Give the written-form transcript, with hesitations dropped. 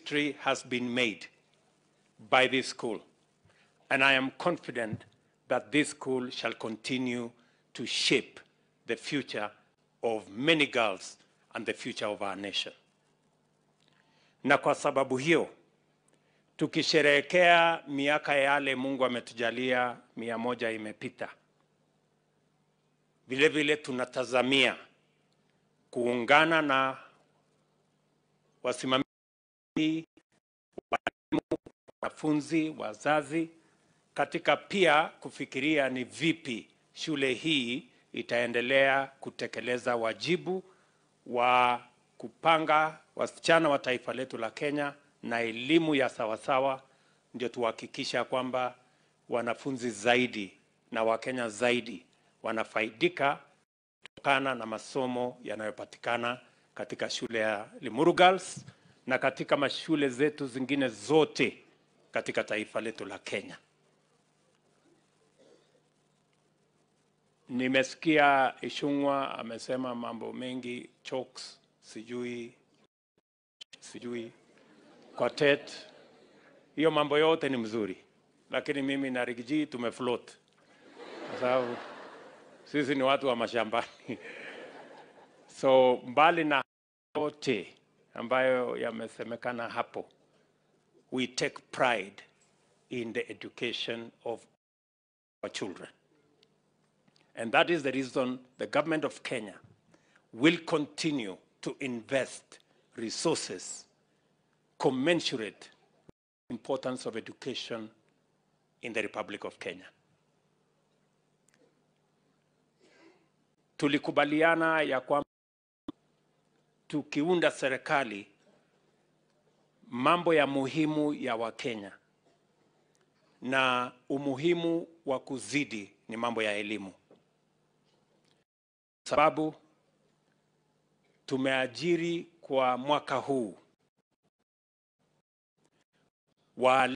History has been made by this school, and I am confident that this school shall continue to shape the future of many girls and the future of our nation. Na kwa sababu hiyo, tukisherehekea miaka yale Mungu ametujalia 100 imepita, vile vile tunatazamia kuungana na wasimamizi, walimu, wanafunzi, wazazi katika pia kufikiria ni vipi shule hii itaendelea kutekeleza wajibu wa kupanga wasichana wa taifa letu la Kenya na elimu ya sawasawa, ndio tuhakikisha kwamba wanafunzi zaidi na Wakenya zaidi wanafaidika kutokana na masomo yanayopatikana katika shule ya Limuru Girls na katika mashule zetu zingine zote katika taifa letu la Kenya. Nimesikia Ichung'wah amesema mambo mengi, chokes, sijui quartet. Hiyo mambo yote ni mzuri, lakini mimi na Riggy G tumefloat kwa sababu sisi ni watu wa mashambani. So mbali na yote ambayo yamesemekana hapo, we take pride in the education of our children. And that is the reason the government of Kenya will continue to invest resources commensurate with the importance of education in the Republic of Kenya. Tulikubaliana ya kwamba tukiunda serikali, mambo ya muhimu ya Wakenya na umuhimu wa kuzidi ni mambo ya elimu. Sababu tumeajiri kwa mwaka huu walimu